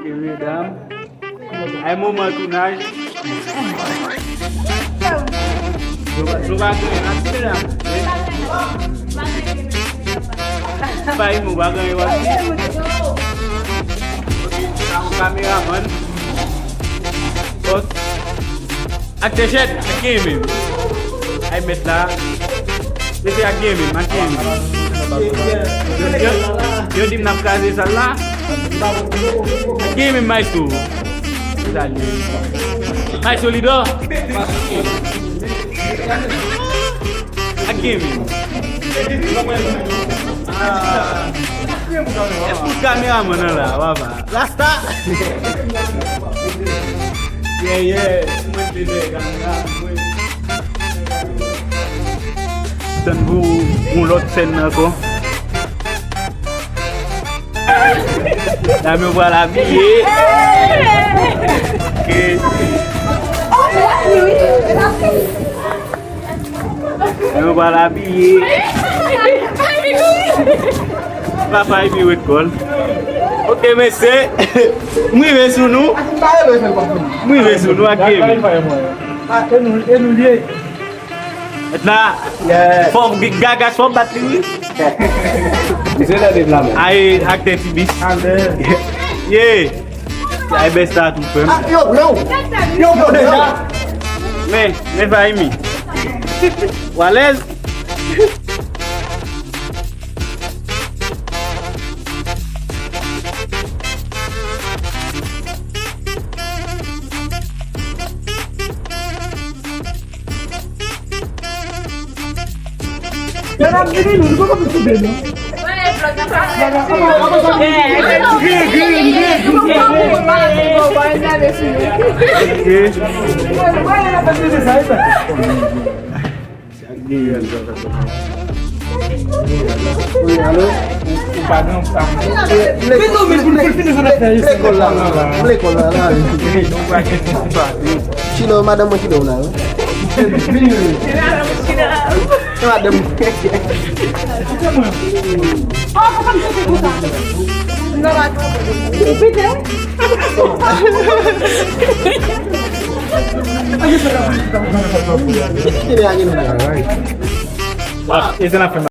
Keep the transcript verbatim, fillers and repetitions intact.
Medam, ay moman tounaj. Nou pa, nou pa gen, pa gen, nou pa gen, w ap di. Ok, sa yon kameramann. Bòs. Ak T-shirt, ak Game. Ay mèt la. Mesye, ak Game, ak Game. Yo, yo, yo di m n ap kraze sal la. Ak Game, maestro. Maestro Leader. Ak Game. Èske w kameramann nan la, papa? Rasta! Yeah, yeah. Mwen te lè kamera, mwen. Tann pou yon lòt sèn ankò. Dam yo pral abiye. Ok. Yo pral abiye. Papa epi ret kò l. Ok, mesye. M rive sou nou. M rive sou nou ak Kevin. E nou, e nou lye. Mèt la. Fò gaga, fò bat li, wi. Misye tande flamen. Ay, aktè Tibis. Ye. Ay, bèsta tou, frè m. Ah, yo, bro. Yo, bro, deja. Men, men, Fahimi. Ou alèz? Wi, alo? Lekòl la, lekòl la, la. Chino, madanm mwen ki dòmi la, wi. Madanm. Alright. Ese la fen.